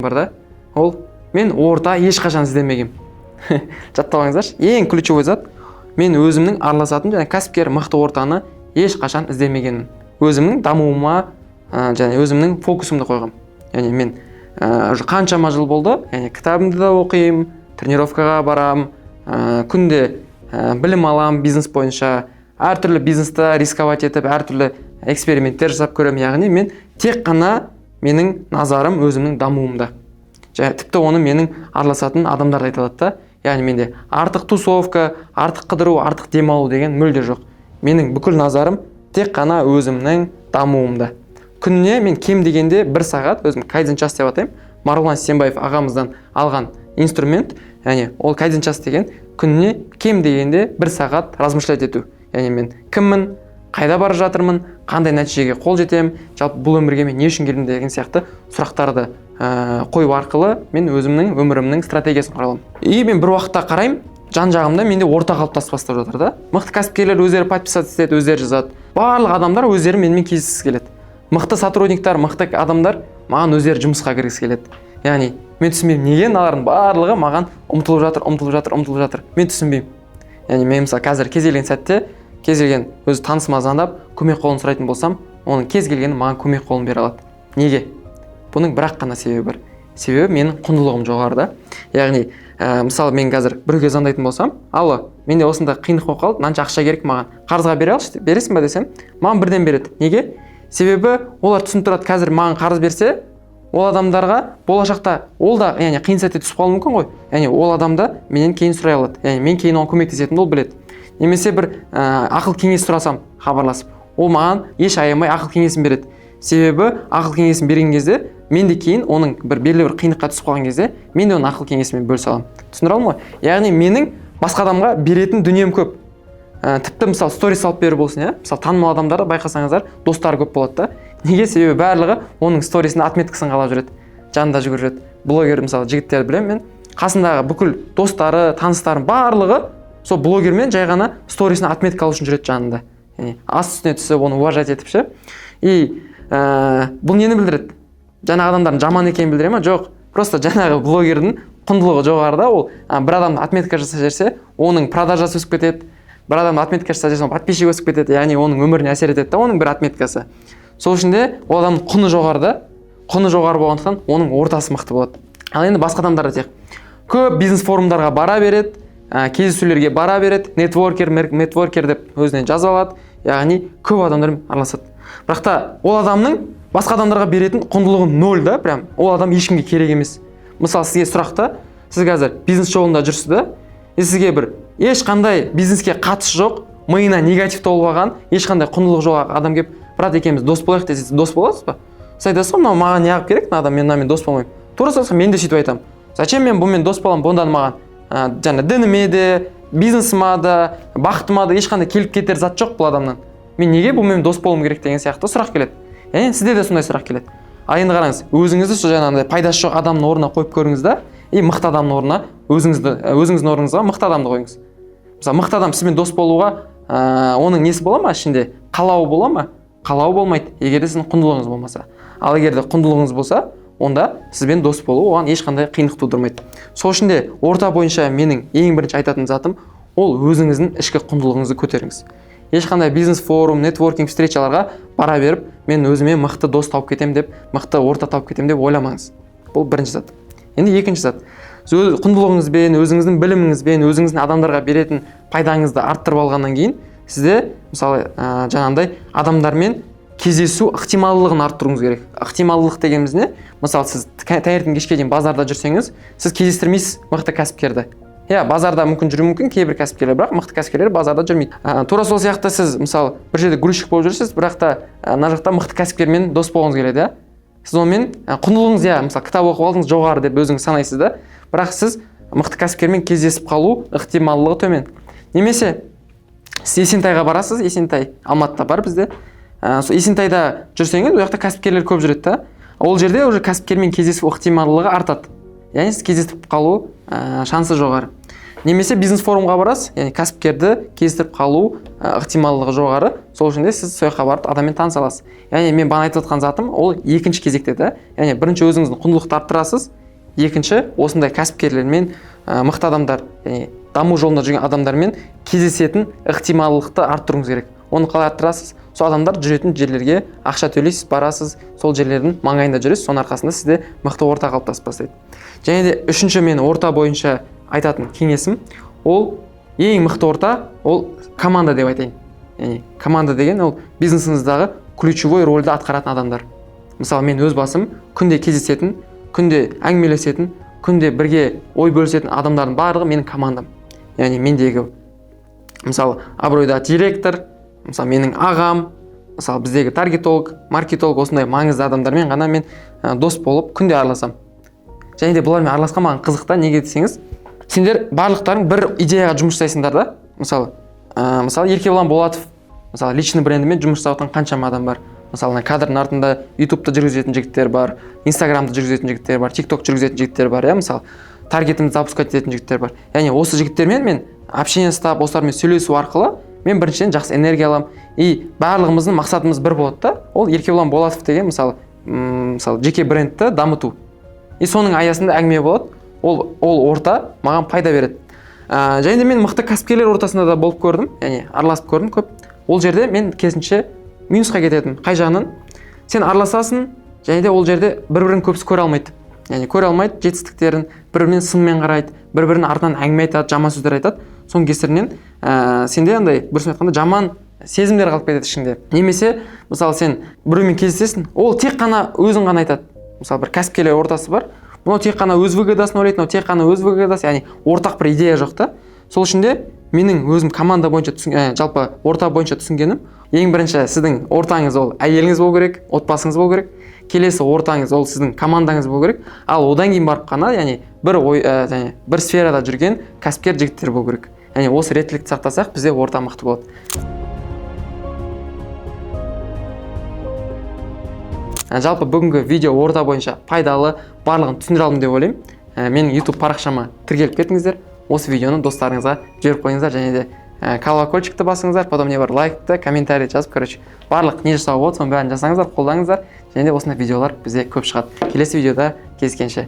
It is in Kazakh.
Бар да, ол мен орта ешқашан іздемегенмін. Жаттап алыңыздаршы, ең ключевой зат: мен өзімнің араласатын және кәсіпкер мықты ортаны ешқашан іздемегенмін. Өзімнің дамуыма және өзімнің фокусымды қойғанмын. Яғни мен уже қаншама жыл болды, яғни кітабымды да оқимын, тренировкаға барамын, күнде білім аламын бизнес бойынша, әртүрлі бизнесті рисковать етіп, әртүрлі эксперименттер жасап көремін. Яғни мен тек қана, менің назарым өзімнің дамуымда. Және тіпті оны менің араласатын адамдар да айта алады да. Яғни менде артық тусовка, артық қыдыру, артық демалу деген мүлде жоқ. Менің бүкіл назарым тек қана өзімнің дамуымда. Күніне мен кем дегенде бір сағат өзім кайдзен час деп атаймын, Марғұлан Сейсембаев ағамыздан алған инструмент. Яғни ол кайдзен час деген күніне кем дегенде бір сағат размышлять ету. Яғни мен кіммін, қайда бара жатырмын, қандай нәтижеге қол жетемін, жалпы бұл өмірге мен не үшін келдім деген сияқты сұрақтарды қою арқылы мен өзімнің өмірімнің стратегиясын құра аламын. И мен бір уақытта қараймын, жан жағымда менде орта қалыптасып бастап жатыр да. Мықты кәсіпкерлер өздері подписаться етеді, өздері жазады, барлық адамдар өздері менімен кездескісі келеді. Мықты сотрудниктар, мықты адамдар маған өздері жұмысқа кіргісі келеді. Яғни мен түсінбеймін, неге мыналардың барлығы маған ұмтылып жатыр, ұмтылып жатыр, ұмтылып жатыр, мен түсінбеймін. Яғни мен, мысалы, қазір кез келген сәтте кез келген өз танысыма звондап, көмек қолын сұрайтын болсам, оның кез келгені маған көмек қолын бере алады. Неге? Бұның бір ақ қана себебі бар: себебі менің құндылығым жоғары да. Яғни мысалы, мен қазір біреуге звондайтын болсам: «Алло, менде осындай қиындық болып қалды, мынанша ақша керек маған, қарызға бере алшы, бересің ба?» — десем, маған бірден береді. Неге? Себебі олар түсініп тұрады: қазір маған қарыз берсе, ол адамдарға болашақта ол да, яғни қиын сәтте түсіп қалуы мүмкін ғой. Яғни ол адам да менен кейін сұрай алады, яғни мен кейін оған көмектесетінімді ол біледі. Немесе бір ақыл кеңес сұрасам хабарласып, ол маған еш аямай ақыл кеңесін береді. Себебі ақыл кеңесін берген кезде мен де кейін оның бір белгілі бір қиындыққа түсіп қалған кезде мен де оның ақыл кеңесімен бөлісе аламын. Түсіндіре алдым ғой? Яғни менің басқа адамға беретін дүнием көп. Тіпті, мысалы, сторис салып беру болсын, иә. Мысалы, танымал адамдарды байқасаңыздар, достары көп болады да. Неге? Себебі барлығы оның сторисіне отметкасын қалап жүреді, жанында жүгіріп жүреді. Блогер, мысалы, жігіттерді білемін мен, қасындағы бүкіл достары, таныстарының барлығы сол блогермен жай ғана сторисіне отметка алу үшін жүреді жанында, яғни асты үстіне түсіп, оны уважать етіп ше. И бұл нені білдіреді? Жаңағы адамдардың жаман екенін білдіре ма? Жоқ, просто жаңағы блогердің құндылығы жоғары да. Ол бір адамды отметка жасап жіберсе, оның продажасы өсіп кетеді, бір адамды отметка жасап жіберсе, оның подписчигі өсіп кетеді. Яғни оның өміріне әсер етеді да оның бір отметкасы. Сол үшін де ол адамның құны жоғары да. Құны жоғары болғандықтан, оның ортасы мықты болады. Ал енді басқа адамдар тек көп бизнес форумдарға бара береді, кездесулерге бара береді, нетворкер, нетворкер деп өзіне жазып алады. Яғни көп адамдармен араласады, бірақ та ол адамның басқа адамдарға беретін құндылығы ноль да. Прям ол адам ешкімге керек емес. Мысалы, сізге сұрақ та: сіз қазір бизнес жолында жүрсіз да, и сізге бір ешқандай бизнеске қатысы жоқ, миына негатив толып алған, ешқандай құндылығы жоқ адам келіп: «Брат, екеуміз дос болайық», — десе, сіз дос боласыз ба? Сіз айтасыз ғой: «Мынау маған неғып керек мына адам, мен мынамен дос болмаймын». Тура сол, мен де сөйтіп айтамын: зачем мен бұнымен дос боламын? Бұндан маған жаңа дініме де, бизнесіма да, бақытыма да ешқандай келіп кетер зат жоқ бұл адамнан, мен неге бұнымен дос болуым керек деген сияқты сұрақ келеді. Яғни сізде де сондай сұрақ келеді. Ал енді қараңыз, өзіңізді сол жаңағындай пайдасы жоқ адамның орнына қойып көріңіз да, и мықты адамның орнына өзіңізді, өзіңіздің орныңызға мықты адамды қойыңыз. Мысалы, мықты адам сізбен дос болуға оның несі бола ма, ішінде қалауы бола ма? Қалауы болмайды, егер де сіздің құндылығыңыз болмаса. Ал егер де құндылығыңыз болса, онда сізбен дос болу оған ешқандай қиындық тудырмайды. Сол үшін де орта бойынша менің ең бірінші айтатын затым ол өзіңіздің ішкі құндылығыңызды көтеріңіз. Ешқандай бизнес форум, нетворкинг встречаларға бара беріп, мен өзіме мықты дос тауып кетемін деп, мықты орта тауып кетемін деп ойламаңыз. Бұл бірінші зат. Енді екінші зат: сіз өз құндылығыңызбен, өзіңіздің біліміңізбен, өзіңіздің адамдарға беретін пайдаңызды арттырып алғаннан кейін, сізде, мысалы, жаңағындай адамдармен кездесу ықтималдылығын арттыруыңыз керек. Ықтималдылық дегеніміз не? Мысалы, сіз таңертең кешке дейін базарда жүрсеңіз, сіз кездестірмейсіз мықты кәсіпкерді. Иә, базарда мүмкін жүруі мүмкін кейбір кәсіпкерлер, бірақ мықты кәсіпкерлер базарда жүрмейді. Тура сол сияқты сіз, мысалы, бір жерде грузчик болып жүрсіз, бірақ та мына жақта мықты кәсіпкермен дос болғыңыз келеді, иә. Сіз онымен құндылығыңыз, иә, мысалы, кітап оқып алдыңыз, жоғары деп өзіңіз санайсыз да, бірақ сіз мықты кәсіпкермен кездесіп қалу ықтималдылығы төмен. Немесе сіз Есентайға барасыз, Есентай Алматыда бар бізде. Сол Есентайда жүрсеңіз, ол жақта кәсіпкерлер көп жүреді да, ол жерде уже кәсіпкермен кездесу ықтималдылығы артады. Яғни сіз кездесіп қалу шансы жоғары. Немесе бизнес форумға барасыз, яғни кәсіпкерді кездестіріп қалу ықтималдығы жоғары, сол үшін де сіз сол жаққа барып адаммен таныса аласыз. Яғни мен бағана айтып отқан затым ол екінші кезекте да. Яғни бірінші өзіңіздің құндылықты арттырасыз, екінші осындай кәсіпкерлермен, мықты адамдар, яғни даму жолында жүрген адамдармен кездесетін ықтималдықты арттыруыңыз керек. Оны қалай арттырасыз? Сол адамдар жүретін жерлерге ақша төлейсіз, барасыз, сол жерлердің маңайында жүресіз, соның арқасында сізде мықты орта қалыптасып бастайды. Және де үшінші мен орта бойынша айтатын кеңесім, ол ең мықты орта, ол команда деп айтайын. Яғни команда деген ол бизнесіңіздағы ключевой рөлді атқаратын адамдар. Мысалы, мен өз басым күнде кездесетін, күнде әңгімелесетін, күнде бірге ой бөлісетін адамдардың барлығы менің командам. Яғни мендегі мысалы абыройда директор, мысалы менің ағам, мысалы біздегі таргетолог, маркетолог, осындай маңызды адамдармен ғана мен дос болып күнде араласамын. Және де бұлармен араласқан маған қызық та, неге десеңіз, сендер барлықтарың бір идеяға жұмыс жасайсыңдар да. Мысалы, мысалы Еркебұлан Болатов, мысалы личный брендімен жұмыс жасап жатқан қаншама адам бар. Мысалы, ана кадрдың артында ютубты жүргізетін жігіттер бар, инстаграмды жүргізетін жігіттер бар, тикток жүргізетін жігіттер бар, иә, мысалы таргетімді запускать ететін жігіттер бар. Яғни осы жігіттермен мен общение ұстап, осылармен сөйлесу арқылы мен біріншіден жақсы энергия аламын. И барлығымыздың мақсатымыз бір болады да, ол Еркебұлан Болатов деген мысалы, мысалы жеке брендті дамыту. И соның аясында әңгіме болады. Ол орта маған пайда береді. Және де мен мықты кәсіпкерлер ортасында да болып көрдім, яғни араласып көрдім көп. Ол жерде мен керісінше минусқа кететінмін. Қай жағынан? Сен араласасың, және де ол жерде бір-бірін көбісі көре алмайды. Яғни көре алмайды жетістіктерін, бір-біріне сынмен қарайды, бір-бірінің артынан әңгіме айтады, жаман сөздер айтады. Соның кесірінен сенде андай, бір сөзбен айтқанда, жаман сезімдер қалып кетеді ішіңде. Немесе мысалы сен біреумен кездесесің, ол тек қана өзін ғана айтады. Мысалы бір кәсіпкерлер ортасы бар, мынау тек қана өз выгодасын ойлайды, мынау тек қана өз выгодасы, яғни ортақ бір идея жоқ та. Сол үшін де менің өзім команда бойынша жалпы орта бойынша түсінгенім, ең бірінші сіздің ортаңыз ол әйеліңіз болу керек, отбасыңыз болу керек. Келесі ортаңыз ол сіздің командаңыз болу керек. Ал одан кейін барып қана, яғни бір ой, және бір сферада жүрген кәсіпкер жігіттер болу керек. Яғни осы реттілікті сақтасақ, бізде орта мықты болады. Жалпы бүгінгі видео орта бойынша пайдалы, барлығын түсіндіре алдым деп ойлаймын. Менің YouTube парақшама тіркеліп кетіңіздер, осы видеоны достарыңызға жіберіп қойыңыздар, және де колокольчикті басыңыздар, потом не бар, лайкты, комментарий жазып, барлық не жасауға болады, соның бәрін жасаңыздар, қолдаңыздар, және де осындай видеолар бізде көп шығады. Келесі видеода кездескенше.